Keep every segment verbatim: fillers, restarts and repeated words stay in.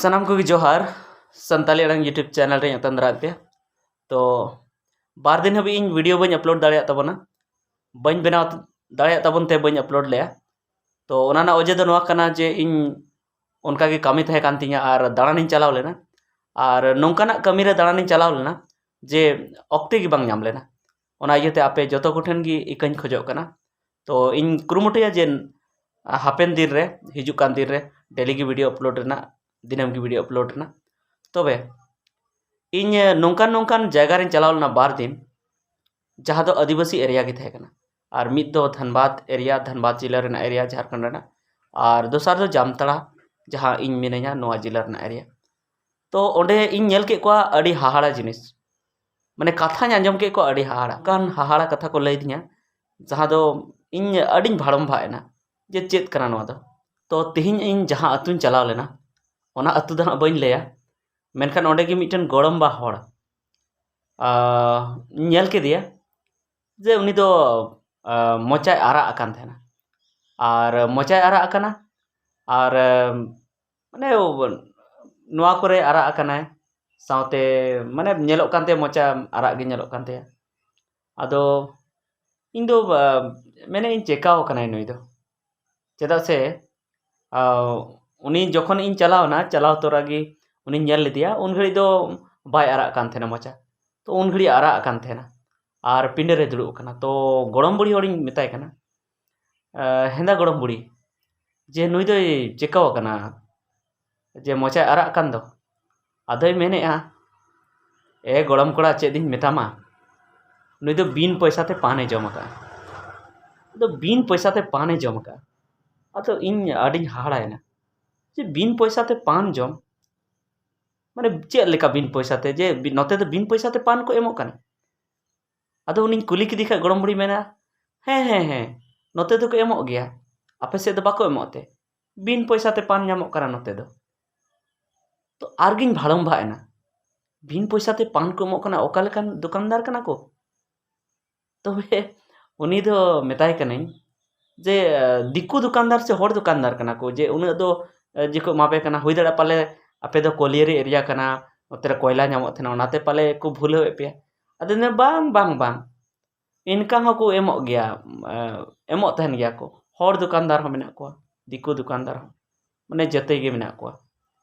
ᱥᱟᱱᱟᱢ ᱠᱚᱜᱮ ᱡᱚᱦᱟᱨ᱾ ᱥᱟᱱᱛᱟᱞᱤ ᱟᱲᱟᱝ YouTube ᱪᱮᱱᱮᱞ ᱨᱮᱧ ᱟᱛᱟᱝ ᱫᱟᱨᱟᱢᱮᱫ ᱯᱮᱭᱟ᱾ ᱛᱚ ᱵᱟᱨ ᱫᱤᱱ ᱦᱟᱹᱵᱤᱡ ᱤᱧ ᱵᱷᱤᱰᱤᱭᱳ ᱵᱟᱹᱧ ᱟᱯᱞᱳᱰ ᱫᱟᱲᱮᱭᱟᱜ ᱛᱟᱵᱚᱱᱟ, ᱵᱟᱹᱧ ᱵᱮᱱᱟᱣ ᱫᱟᱲᱮᱭᱟᱜ ᱛᱟᱵᱚᱱ ᱛᱮ ᱵᱟᱹᱧ ᱟᱯᱞᱳᱰ ᱞᱮᱜᱼᱟ᱾ ᱛᱚ ᱚᱱᱟ ᱨᱮᱱᱟᱜ ᱚᱡᱮ ᱫᱚ ᱱᱚᱣᱟ ᱠᱟᱱᱟ ᱡᱮ ᱤᱧ ᱚᱱᱠᱟᱜᱮ ᱠᱟᱹᱢᱤ ᱛᱟᱦᱮᱸ ᱠᱟᱱ ᱛᱤᱧᱟᱹ ᱟᱨ ᱫᱟᱬᱟᱱᱤᱧ ᱪᱟᱞᱟᱣ ᱞᱮᱱᱟ᱾ ᱟᱨ ᱱᱚᱝᱠᱟᱱᱟᱜ ᱠᱟᱹᱢᱤᱨᱮ ᱫᱟᱬᱟᱱᱤᱧ ᱪᱟᱞᱟᱣ ᱞᱮᱱᱟ ᱡᱮ ᱚᱠᱛᱮ ᱜᱮ ᱵᱟᱝ ᱧᱟᱢ ᱞᱮᱱᱟ᱾ ᱚᱱᱟ ᱤᱭᱟᱹᱛᱮ ᱟᱯᱮ ᱡᱚᱛᱚ ᱠᱚᱴᱷᱮᱱ ᱜᱮ ᱤᱠᱟᱹᱧ ᱠᱷᱚᱡᱚᱜ ᱠᱟᱱᱟ᱾ ᱛᱚ ᱤᱧ ᱠᱩᱨᱩᱢᱩᱴᱩᱭᱟ ᱡᱮ ᱦᱟᱯᱮᱱ ᱫᱤᱱ ᱨᱮ, ᱦᱤᱡᱩᱜ ᱠᱟᱱ ᱫᱤᱱ ᱨᱮ ᱰᱮᱞᱤ ᱜᱮ ᱵᱷᱤᱰᱤᱭᱳ ᱟᱯᱞᱳᱰ ᱨᱮᱱᱟᱜ, ᱫᱤᱱᱟᱹᱢ ᱜᱮ ᱵᱷᱤᱰᱤᱭᱳ ᱟᱯᱞᱳᱰ ᱨᱮᱱᱟᱜ᱾ ᱛᱚᱵᱮ ᱤᱧ ᱱᱚᱝᱠᱟᱱ ᱱᱚᱝᱠᱟᱱ ᱡᱟᱭᱜᱟ ᱨᱮᱧ ᱪᱟᱞᱟᱣ ᱞᱮᱱᱟ ᱵᱟᱨ ᱫᱤᱱ, ᱡᱟᱦᱟᱸ ᱫᱚ ᱟᱹᱫᱤᱵᱟᱹᱥᱤ ᱮᱨᱤᱭᱟ ᱜᱮ ᱛᱟᱦᱮᱸ ᱠᱟᱱᱟ᱾ ᱟᱨ ᱢᱤᱫ ᱫᱚ ᱫᱷᱟᱱᱵᱟᱫᱽ ᱮᱨᱤᱭᱟ, ᱫᱷᱟᱱᱵᱟᱫᱽ ᱡᱮᱞᱟ ᱨᱮᱱᱟᱜ ᱮᱨᱤᱭᱟ, ᱡᱷᱟᱲᱠᱷᱚᱸᱰ ᱨᱮᱱᱟᱜ᱾ ᱟᱨ ᱫᱚᱥᱟᱨ ᱫᱚ ᱡᱟᱢᱛᱟᱲᱟ, ᱡᱟᱦᱟᱸ ᱤᱧ ᱢᱤᱱᱟᱹᱧᱟ, ᱱᱚᱣᱟ ᱡᱮᱞᱟ ᱨᱮᱱᱟᱜ ᱮᱨᱤᱭᱟ᱾ ᱛᱚ ᱚᱸᱰᱮ ᱤᱧ ᱧᱮᱞ ᱠᱮᱫ ᱠᱚᱣᱟ ᱟᱹᱰᱤ ᱦᱟᱦᱟᱲᱟ ᱡᱤᱱᱤᱥ, ᱢᱟᱱᱮ ᱠᱟᱛᱷᱟᱧ ᱟᱸᱡᱚᱢ ᱠᱮᱫ ᱠᱚᱣᱟ ᱟᱹᱰᱤ ᱦᱟᱦᱟᱲᱟ, ᱚᱱᱠᱟᱱ ᱦᱟᱦᱟᱲᱟ ᱠᱟᱛᱷᱟ ᱠᱚ ᱞᱟᱹᱭ ᱫᱤᱧᱟ, ᱡᱟᱦᱟᱸ ᱫᱚ ᱤᱧ ᱟᱹᱰᱤᱧ ᱵᱷᱟᱲᱚᱢ ᱵᱷᱟᱜ ᱮᱱᱟ ᱡᱮ ᱪᱮᱫ ᱠᱟᱱᱟ ᱱᱚᱣᱟ ᱫᱚ᱾ ᱛᱚ ᱛᱮᱦᱮᱧ ᱤᱧ ᱡᱟᱦᱟᱸ ᱟᱹᱛᱩᱧ ᱪᱟᱞᱟᱣ ᱞᱮᱱᱟ, ᱚᱱᱟ ᱟᱹᱛᱩ ᱫᱚ ᱦᱟᱸᱜ ᱵᱟᱹᱧ ᱞᱟᱹᱭᱟ, ᱢᱮᱱᱠᱷᱟᱱ ᱚᱸᱰᱮ ᱜᱮ ᱢᱤᱫᱴᱮᱱ ᱜᱚᱲᱚᱢᱵᱟ ᱦᱚᱲ, ᱟᱸ, ᱧᱮᱞ ᱠᱮᱫᱮᱭᱟ ᱡᱮ ᱩᱱᱤ ᱫᱚ, ᱟᱸ, ᱢᱚᱪᱟᱭ ᱟᱨᱟᱜ ᱟᱠᱟᱱ ᱛᱟᱦᱮᱱᱟ᱾ ᱟᱨ ᱢᱚᱪᱟᱭ ᱟᱨᱟᱜ ᱟᱠᱟᱱᱟ, ᱟᱨ, ᱟᱸ, ᱢᱟᱱᱮ ᱱᱚᱣᱟ ᱠᱚᱨᱮ ᱟᱨᱟᱜ ᱟᱠᱟᱱᱟᱭ, ᱥᱟᱶᱛᱮ ᱢᱟᱱᱮ ᱧᱮᱞᱚᱜ ᱠᱟᱱ ᱛᱟᱭᱟ ᱢᱚᱪᱟ ᱟᱨᱟᱜ ᱜᱮ ᱧᱮᱞᱚᱜ ᱠᱟᱱ ᱛᱟᱭᱟ᱾ ᱟᱫᱚ ᱤᱧ ᱫᱚ, ᱟᱸ, ᱢᱮᱱᱮᱫ ᱤᱧ ᱪᱮᱠᱟᱣ ᱟᱠᱟᱱᱟᱭ ᱱᱩᱭ ᱫᱚ, ᱪᱮᱫᱟᱜ ᱥᱮ, ᱟᱸ, ᱩᱱᱤ ᱡᱚᱠᱷᱚᱱ ᱤᱧ ᱪᱟᱞᱟᱣᱱᱟ, ᱪᱟᱞᱟᱣ ᱛᱚᱨᱟ ᱜᱮ ᱩᱱᱤᱧ ᱧᱮᱞ ᱞᱮᱫᱮᱭᱟ, ᱩᱱ ᱜᱷᱟᱹᱲᱤᱡ ᱫᱚ ᱵᱟᱭ ᱟᱨᱟᱜ ᱠᱟᱱ ᱛᱟᱦᱮᱱᱟ ᱢᱚᱪᱟ᱾ ᱛᱚ ᱩᱱ ᱜᱷᱟᱹᱲᱤᱡ ᱟᱨᱟᱜ ᱟᱠᱟᱱ ᱛᱟᱦᱮᱱᱟ ᱟᱨ ᱯᱤᱸᱰᱟᱹ ᱨᱮ ᱫᱩᱲᱩᱵ ᱟᱠᱟᱱᱟ᱾ ᱛᱚ ᱜᱚᱲᱚᱢ ᱵᱩᱲᱦᱤ ᱦᱚᱲᱤᱧ ᱢᱮᱛᱟᱭ ᱠᱟᱱᱟ, ᱟᱸ, ᱦᱮᱸᱫᱟ ᱜᱚᱲᱚᱢ ᱵᱩᱲᱦᱤ, ᱡᱮ ᱱᱩᱭ ᱫᱚᱭ ᱪᱮᱠᱟᱣ ᱟᱠᱟᱱᱟ ᱡᱮ ᱢᱚᱪᱟᱭ ᱟᱨᱟᱜ ᱠᱟᱱ ᱫᱚ? ᱟᱫᱚᱭ ᱢᱮᱱᱮᱫᱼᱟ, ᱮ ᱜᱚᱲᱚᱢ ᱠᱚᱲᱟ, ᱪᱮᱫ ᱤᱧ ᱢᱮᱛᱟᱢᱟ, ᱱᱩᱭ ᱫᱚ ᱵᱤᱱ ᱯᱚᱭᱥᱟ ᱛᱮ ᱯᱟᱱᱮ ᱡᱚᱢ ᱟᱠᱟᱫᱼᱟ᱾ ᱟᱫᱚ ᱵᱤᱱ ᱯᱚᱭᱥᱟ ᱛᱮ ᱯᱟᱱᱮ ᱡᱚᱢ ᱟᱠᱟᱫᱼᱟ᱾ ᱟᱫᱚ ᱤᱧ ᱟᱹᱰᱤᱧ ᱦᱟᱦᱟᱲᱟᱭᱮᱱᱟ ᱡᱮ ᱵᱤᱱ ᱯᱚᱭᱥᱟ ᱛᱮ ᱯᱟᱱ ᱡᱚᱢ, ᱢᱟᱱᱮ ᱪᱮᱫ ᱞᱮᱠᱟ ᱵᱤᱱ ᱯᱚᱭᱥᱟ ᱛᱮ? ᱡᱮ ᱵᱤ-, ᱱᱚᱛᱮ ᱫᱚ ᱵᱤᱱ ᱯᱚᱭᱥᱟ ᱛᱮ ᱯᱟᱱ ᱠᱚ ᱮᱢᱚᱜ ᱠᱟᱱᱟ? ᱟᱫᱚ ᱩᱱᱤᱧ ᱠᱩᱞᱤ ᱠᱮᱫᱮ ᱠᱷᱟᱡ ᱜᱚᱲᱚᱢ ᱵᱩᱲᱦᱤ ᱢᱮᱱᱟ, ᱦᱮᱸ, ᱦᱮᱸ, ᱦᱮᱸ, ᱱᱚᱛᱮ ᱫᱚᱠᱚ ᱮᱢᱚᱜ ᱜᱮᱭᱟ, ᱟᱯᱮ ᱥᱮᱫ ᱫᱚ ᱵᱟᱠᱚ ᱮᱢᱚᱜ ᱛᱮ? ᱵᱤᱱ ᱯᱚᱭᱥᱟ ᱛᱮ ᱯᱟᱱ ᱧᱟᱢᱚᱜ ᱠᱟᱱᱟ ᱱᱚᱛᱮ ᱫᱚ᱾ ᱛᱚ ᱟᱨᱜᱤᱧ ᱵᱷᱟᱲᱚᱢ ᱵᱷᱟᱜ ᱮᱱᱟ, ᱵᱤᱱ ᱯᱚᱭᱥᱟ ᱛᱮ ᱯᱟᱱ ᱠᱚ ᱮᱢᱚᱜ ᱠᱟᱱᱟ, ᱚᱠᱟ ᱞᱮᱠᱟᱱ ᱫᱚᱠᱟᱱᱫᱟᱨ ᱠᱟᱱᱟ ᱠᱚ? ᱛᱚᱵᱮ ᱩᱱᱤ ᱫᱚ ᱢᱮᱛᱟᱭ ᱠᱟᱹᱱᱟᱹᱧ ᱡᱮ, ᱫᱤᱠᱩ ᱫᱚᱠᱟᱱᱫᱟᱨ ᱥᱮ ᱦᱚᱲ ᱫᱚᱠᱟᱱᱫᱟᱨ ᱠᱟᱱᱟ ᱠᱚ, ᱡᱮ ᱩᱱᱟᱹᱜ ᱫᱚ, ᱡᱮ ᱠᱚ ᱮᱢᱟ ᱯᱮ ᱠᱟᱱᱟ, ᱦᱩᱭ ᱫᱟᱲᱮᱭᱟᱜᱼᱟ ᱯᱟᱞᱮ ᱟᱯᱮ ᱫᱚ ᱠᱚᱞᱤᱭᱟᱹᱨᱤ ᱮᱨᱤᱭᱟ ᱠᱟᱱᱟ, ᱱᱚᱛᱮ ᱨᱮ ᱠᱚᱭᱞᱟ ᱧᱟᱢᱚᱜ ᱛᱟᱦᱮᱱᱟ, ᱚᱱᱟᱛᱮ ᱯᱟᱞᱮ ᱠᱚ ᱵᱷᱩᱞᱟᱹᱣᱮᱫ ᱯᱮᱭᱟ᱾ ᱟᱫᱚ ᱢᱮᱱᱫᱟ, ᱵᱟᱝ, ᱵᱟᱝ, ᱵᱟᱝ, ᱤᱱᱠᱟᱢ ᱦᱚᱸᱠᱚ ᱮᱢᱚᱜ ᱜᱮᱭᱟ, ᱮ, ᱮᱢᱚᱜ ᱛᱟᱦᱮᱱ ᱜᱮᱭᱟ ᱠᱚ᱾ ᱦᱚᱲ ᱫᱚᱠᱟᱱᱫᱟᱨ ᱦᱚᱸ ᱢᱮᱱᱟᱜ ᱠᱚᱣᱟ, ᱫᱤᱠᱩ ᱫᱚᱠᱟᱱᱫᱟᱨ ᱦᱚᱸ, ᱢᱟᱱᱮ ᱡᱚᱛᱚ ᱜᱮ ᱢᱮᱱᱟᱜ ᱠᱚᱣᱟ᱾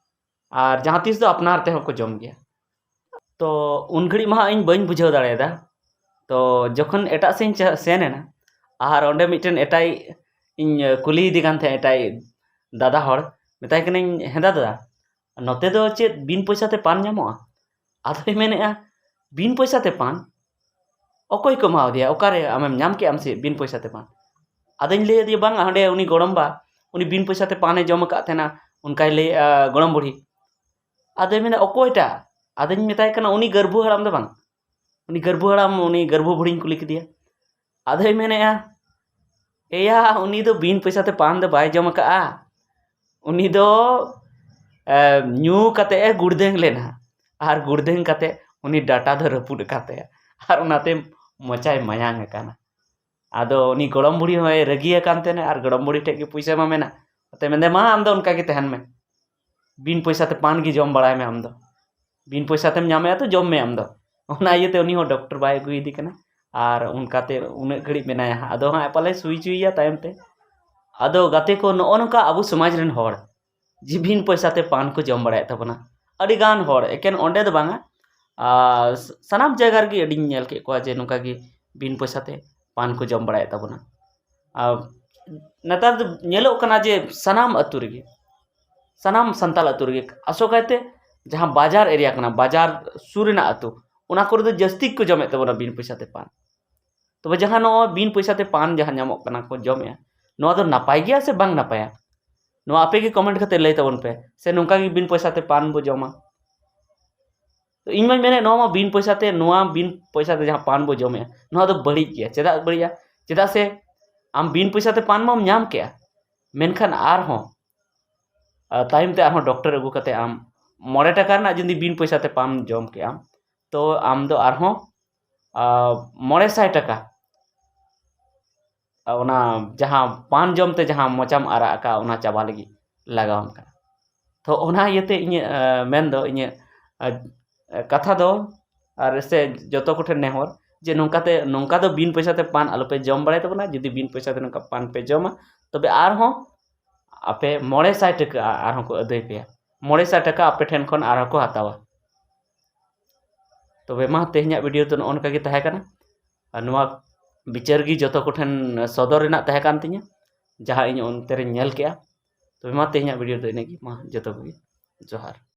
ᱟᱨ ᱡᱟᱦᱟᱸ ᱛᱤᱥ ᱫᱚ ᱟᱯᱱᱟᱨ ᱛᱮᱦᱚᱸ ᱠᱚ ᱡᱚᱢ ᱜᱮᱭᱟ᱾ ᱛᱚ ᱩᱱ ᱜᱷᱟᱹᱲᱤᱡ ᱢᱟ ᱦᱟᱸᱜ ᱤᱧ ᱵᱟᱹᱧ ᱵᱩᱡᱷᱟᱹᱣ ᱫᱟᱲᱮᱭᱟᱫᱟ᱾ ᱛᱚ ᱡᱚᱠᱷᱚᱱ ᱮᱴᱟᱜ ᱥᱮᱫ ᱤᱧ ᱪᱟ-, ᱥᱮᱱ ᱮᱱᱟ, ᱟᱨ ᱚᱸᱰᱮ ᱢᱤᱫᱴᱮᱱ ᱮᱴᱟᱜ ᱤᱧ ᱠᱩᱞᱤᱭᱮᱫᱮ ᱠᱟᱱ ᱛᱟᱦᱮᱸᱫ, ᱮᱴᱟᱜ ᱫᱟᱫᱟ ᱦᱚᱲ, ᱢᱮᱛᱟᱭ ᱠᱟᱹᱱᱟᱹᱧ, "ᱦᱮᱸ ᱫᱟ, ᱫᱟᱫᱟ, ᱱᱚᱛᱮ ᱫᱚ ᱪᱮᱫ ᱵᱤᱱ ᱯᱚᱭᱥᱟ ᱛᱮ ᱯᱟᱱ ᱧᱟᱢᱚᱜᱼᱟ?" ᱟᱫᱚᱭ ᱢᱮᱱᱮᱫᱼᱟ, "ᱵᱤᱱ ᱯᱚᱭᱥᱟ ᱛᱮ ᱯᱟᱱ? ᱚᱠᱚᱭ ᱠᱚ ᱮᱢᱟᱣᱟᱫᱮᱭᱟ? ᱚᱠᱟᱨᱮ ᱟᱢᱮᱢ ᱧᱟᱢ ᱠᱮᱫ ᱟᱢ ᱥᱮ ᱵᱤᱱ ᱯᱚᱭᱥᱟ ᱛᱮ ᱯᱟᱱ?" ᱟᱫᱚᱧ ᱞᱟᱹᱭ ᱟᱫᱮᱭᱟ, "ᱵᱟᱝᱟ, ᱚᱸᱰᱮ ᱩᱱᱤ ᱜᱚᱲᱚᱢᱵᱟ, ᱩᱱᱤ ᱵᱤᱱ ᱯᱚᱭᱥᱟ ᱛᱮ ᱯᱟᱱᱮ ᱡᱚᱢ ᱟᱠᱟᱫ ᱛᱟᱦᱮᱱᱟ", ᱚᱱᱠᱟᱭ ᱞᱟᱹᱭᱮᱫᱼᱟ ᱜᱚᱲᱚᱢ ᱵᱩᱲᱦᱤ᱾ ᱟᱫᱚᱭ ᱢᱮᱱᱟ, "ᱚᱠᱚᱭᱴᱟᱜ?" ᱟᱫᱚᱧ ᱢᱮᱛᱟᱭ ᱠᱟᱱᱟ, "ᱩᱱᱤ ᱜᱟᱹᱨᱵᱷᱩ ᱦᱟᱲᱟᱢ ᱫᱚ ᱵᱟᱝ, ᱩᱱᱤ ᱜᱟᱹᱨᱵᱷᱩ ᱦᱟᱲᱟᱢ, ᱩᱱᱤ ᱜᱟᱹᱨᱵᱷᱩ ᱵᱩᱲᱦᱤᱧ ᱠᱩᱞᱤ ᱠᱮᱫᱮᱭᱟ᱾" ᱟᱫᱚᱭ ᱢᱮᱱᱮᱫᱼᱟ, "ᱮᱭᱟ, ᱩᱱᱤ ᱫᱚ ᱵᱤᱱ ᱯᱚᱭᱥᱟ ᱛᱮ ᱯᱟᱱ ᱫᱚ ᱵᱟᱭ ᱡᱚᱢ ᱟᱠᱟᱫᱼᱟ, ᱩᱱᱤ ᱫᱚ, ᱮ, ᱧᱩ ᱠᱟᱛᱮ ᱮ ᱜᱩᱲᱫᱟᱹᱝ ᱞᱮᱱᱟ, ᱟᱨ ᱜᱩᱲᱫᱟᱹᱝ ᱠᱟᱛᱮ ᱩᱱᱤ ᱰᱟᱴᱟ ᱫᱚ ᱨᱟᱹᱯᱩᱫ ᱟᱠᱟᱱ ᱛᱟᱭᱟ, ᱟᱨ ᱚᱱᱟᱛᱮ ᱢᱚᱪᱟᱭ ᱢᱟᱭᱟᱝ ᱟᱠᱟᱱᱟ᱾" ᱟᱫᱚ ᱩᱱᱤ ᱜᱚᱲᱚᱢ ᱵᱩᱲᱦᱤ ᱦᱚᱸᱭ ᱨᱟᱹᱜᱤ ᱟᱠᱟᱱ ᱛᱟᱦᱮᱱᱟ, ᱟᱨ ᱜᱚᱲᱚᱢ ᱵᱩᱲᱦᱤ ᱴᱷᱮᱡ ᱜᱮ ᱯᱚᱭᱥᱟ ᱢᱟ ᱢᱮᱱᱟᱜ, ᱚᱱᱟᱛᱮ ᱢᱮᱱᱫᱟᱭ, "ᱢᱟ, ᱟᱢ ᱫᱚ ᱚᱱᱠᱟ ᱜᱮ ᱛᱟᱦᱮᱱ ᱢᱮ, ᱵᱤᱱ ᱯᱚᱭᱥᱟ ᱛᱮ ᱯᱟᱱ ᱜᱮ ᱡᱚᱢ ᱵᱟᱲᱟᱭ ᱢᱮ ᱟᱢ ᱫᱚ, ᱵᱤᱱ ᱯᱚᱭᱥᱟ ᱛᱮᱢ ᱧᱟᱢᱮᱜᱼᱟ ᱛᱚ, ᱡᱚᱢ ᱢᱮ ᱟᱢ ᱫᱚ᱾" ᱚᱱᱟ ᱤᱭᱟᱹᱛᱮ ᱩᱱᱤ ᱦᱚᱸ ᱰᱚᱠᱴᱚᱨ ᱵᱟᱭ ᱟᱹᱜᱩᱭᱮᱫᱮ ᱠᱟᱱᱟ, ᱟᱨ ᱚᱱᱠᱟᱛᱮ ᱩᱱᱟᱹᱜ ᱜᱷᱟᱹᱲᱤᱡ ᱢᱮᱱᱟᱭᱟ ᱦᱟᱸᱜ᱾ ᱟᱫᱚ ᱦᱟᱸᱜ ᱯᱟᱞᱮ ᱥᱩᱭ ᱪᱩᱭᱮᱭᱟ ᱛᱟᱭᱚᱢ ᱛᱮ᱾ ᱟᱫᱚ ᱜᱟᱛᱮ ᱠᱚ, ᱱᱚᱜᱼᱚ ᱱᱚᱝᱠᱟ ᱟᱵᱚ ᱥᱚᱢᱟᱡᱽ ᱨᱮᱱ ᱦᱚᱲ ᱡᱮ ᱵᱤᱱ ᱯᱚᱭᱥᱟ ᱛᱮ ᱯᱟᱱ ᱠᱚ ᱡᱚᱢ ᱵᱟᱲᱟᱭᱮᱫ ᱛᱟᱵᱚᱱᱟ᱾ ᱟᱹᱰᱤ ᱜᱟᱱ ᱦᱚᱲ, ᱮᱠᱮᱱ ᱚᱸᱰᱮ ᱫᱚ ᱵᱟᱝᱟ, ᱟᱨ ᱥᱟᱱᱟᱢ ᱡᱟᱭᱜᱟ ᱨᱮᱜᱮ ᱟᱹᱰᱤᱧ ᱧᱮᱞ ᱠᱮᱫ ᱠᱚᱣᱟ ᱡᱮ ᱱᱚᱝᱠᱟ ᱜᱮ ᱵᱤᱱ ᱯᱚᱭᱥᱟ ᱛᱮ ᱯᱟᱱ ᱠᱚ ᱡᱚᱢ ᱵᱟᱲᱟᱭᱮᱫ ᱛᱟᱵᱚᱱᱟ᱾ ᱟᱨ ᱱᱮᱛᱟᱨ ᱫᱚ ᱧᱮᱞᱚᱜ ᱠᱟᱱᱟ ᱡᱮ ᱥᱟᱱᱟᱢ ᱟᱹᱛᱩ ᱨᱮᱜᱮ, ᱥᱟᱱᱟᱢ ᱥᱟᱱᱛᱟᱲ ᱟᱹᱛᱩ ᱨᱮᱜᱮ, ᱟᱥᱚᱠᱟᱭᱛᱮ ᱡᱟᱦᱟᱸ ᱵᱟᱡᱟᱨ ᱮᱨᱤᱭᱟ ᱠᱟᱱᱟ, ᱵᱟᱡᱟᱨ ᱥᱩᱨ ᱨᱮᱱᱟᱜ ᱟᱹᱛᱩ, ᱚᱱᱟ ᱠᱚᱨᱮ ᱫᱚ ᱡᱟᱹᱥᱛᱤ ᱜᱮᱠᱚ ᱡᱚᱢᱮᱫ ᱛᱟᱵᱚᱱᱟ ᱵᱤᱱ ᱯᱚᱭᱥᱟ ᱛᱮ ᱯᱟᱱ᱾ ᱛᱚᱵᱮ ᱡᱟᱦᱟᱸ ᱱᱚᱜᱼᱚᱭ ᱵᱤᱱ ᱯᱚᱭᱥᱟ ᱛᱮ ᱯᱟᱱ ᱡᱟᱦᱟᱸ ᱧᱟᱢᱚᱜ ᱠᱟᱱᱟ ᱠᱚ ᱡᱚᱢᱮᱜᱼᱟ, ᱱᱚᱣᱟ ᱫᱚ ᱱᱟᱯᱟᱭ ᱜᱮᱭᱟ ᱥᱮ ᱵᱟᱝ ᱱᱟᱯᱟᱭᱟ? ᱱᱚᱣᱟ ᱟᱯᱮ ᱜᱮ ᱠᱚᱢᱮᱱᱴ ᱠᱟᱛᱮ ᱞᱟᱹᱭ ᱛᱟᱵᱚᱱ ᱯᱮ, ᱥᱮ ᱱᱚᱝᱠᱟ ᱜᱮ ᱵᱤᱱ ᱯᱚᱭᱥᱟ ᱛᱮ ᱯᱟᱱ ᱵᱚ ᱡᱚᱢᱟ? ᱛᱚ ᱤᱧ ᱢᱟᱧ ᱢᱮᱱᱮᱫ, ᱱᱚᱣᱟ ᱢᱟ ᱵᱤᱱ ᱯᱚᱭᱥᱟ ᱛᱮ, ᱱᱚᱣᱟ ᱵᱤᱱ ᱯᱚᱭᱥᱟ ᱛᱮ ᱡᱟᱦᱟᱸ ᱯᱟᱱ ᱵᱚ ᱡᱚᱢᱮᱜᱼᱟ, ᱱᱚᱣᱟ ᱫᱚ ᱵᱟᱹᱲᱤᱡ ᱜᱮᱭᱟ᱾ ᱪᱮᱫᱟᱜ ᱵᱟᱹᱲᱤᱡᱼᱟ? ᱪᱮᱫᱟᱜ ᱥᱮ ᱟᱢ ᱵᱤᱱ ᱯᱚᱭᱥᱟ ᱛᱮ ᱯᱟᱱ ᱢᱟᱢ ᱧᱟᱢ ᱠᱮᱜᱼᱟ, ᱢᱮᱱᱠᱷᱟᱱ ᱟᱨᱦᱚᱸ, ᱟᱨ ᱛᱟᱭᱚᱢ ᱛᱮ ᱟᱨᱦᱚᱸ ᱰᱚᱠᱴᱚᱨ ᱟᱹᱜᱩ ᱠᱟᱛᱮ ᱟᱢ ᱢᱚᱬᱮ ᱴᱟᱠᱟ ᱨᱮᱱᱟᱜ ᱡᱩᱫᱤ ᱵᱤᱱ ᱯᱚᱭᱥᱟ ᱛᱮ ᱯᱟᱱ ᱡᱚᱢ ᱠᱮᱜᱼᱟᱢ, ᱛᱚ ᱟᱢ ᱫᱚ ᱟᱨᱦᱚᱸ, ᱟᱨ, ᱢᱚᱬᱮ ᱥᱟᱭ ᱴᱟᱠᱟ, ᱟᱨ ᱚᱱᱟ ᱡᱟᱦᱟᱸ ᱯᱟᱱ ᱡᱚᱢ ᱛᱮ ᱡᱟᱦᱟᱸ ᱢᱚᱪᱟᱢ ᱟᱨᱟᱜ ᱟᱠᱟᱫ, ᱚᱱᱟ ᱪᱟᱵᱟ ᱞᱟᱹᱜᱤᱫ ᱞᱟᱜᱟᱣᱟᱢ ᱠᱟᱱᱟ᱾ ᱛᱚ ᱚᱱᱟ ᱤᱭᱟᱹᱛᱮ ᱤᱧᱟᱹᱜ ᱢᱮᱱ ᱫᱚ, ᱤᱧᱟᱹᱜ ᱠᱟᱛᱷᱟ ᱫᱚ, ᱟᱨ ᱥᱮ ᱡᱚᱛᱚ ᱠᱚᱴᱷᱮᱱ ᱱᱮᱦᱚᱨ, ᱡᱮ ᱱᱚᱝᱠᱟᱛᱮ, ᱱᱚᱝᱠᱟ ᱫᱚ ᱵᱤᱱ ᱯᱚᱭᱥᱟ ᱛᱮ ᱯᱟᱱ ᱟᱞᱚᱯᱮ ᱡᱚᱢ ᱵᱟᱲᱟᱭ ᱛᱟᱵᱚᱱᱟ᱾ ᱡᱩᱫᱤ ᱵᱤᱱ ᱯᱚᱭᱥᱟ ᱛᱮ ᱱᱚᱝᱠᱟ ᱯᱟᱱ ᱯᱮ ᱡᱚᱢᱟ, ᱛᱚᱵᱮ ᱟᱨᱦᱚᱸ ᱟᱯᱮ ᱢᱚᱬᱮ ᱥᱟᱭ ᱴᱟᱠᱟ ᱟᱨᱦᱚᱸ ᱠᱚ ᱟᱹᱫᱟᱹᱭ ᱯᱮᱭᱟ᱾ ᱢᱚᱬᱮ ᱥᱟᱭ ᱴᱟᱠᱟ ᱟᱯᱮ ᱴᱷᱮᱱ ᱠᱷᱚᱱ ᱟᱨᱦᱚᱸ ᱠᱚ ᱦᱟᱛᱟᱣᱟ᱾ ᱛᱚᱵᱮ ᱢᱟ, ᱛᱮᱦᱮᱧᱟᱜ ᱵᱷᱤᱰᱤᱭᱳ ᱫᱚ ᱱᱚᱜᱼᱚ ᱱᱚᱝᱠᱟ ᱜᱮ ᱛᱟᱦᱮᱸ ᱠᱟᱱᱟ᱾ ᱟᱨ ᱱᱚᱣᱟ ᱵᱤᱪᱟᱹᱨ ᱜᱮ ᱡᱚᱛᱚ ᱠᱚᱴᱷᱮᱱ ᱥᱚᱫᱚᱨ ᱨᱮᱱᱟᱜ ᱛᱟᱦᱮᱸ ᱠᱟᱱ ᱛᱤᱧᱟᱹ, ᱡᱟᱦᱟᱸ ᱤᱧ ᱚᱱᱛᱮ ᱨᱮᱧ ᱧᱮᱞ ᱠᱮᱜᱼᱟ᱾ ᱛᱚᱵᱮ ᱢᱟ, ᱛᱮᱦᱮᱧᱟᱜ ᱵᱷᱤᱰᱤᱭᱳ ᱫᱚ ᱤᱱᱟᱹᱜ ᱜᱮ᱾ ᱢᱟ, ᱡᱚᱛᱚ ᱠᱚᱜᱮ ᱡᱚᱦᱟᱨ᱾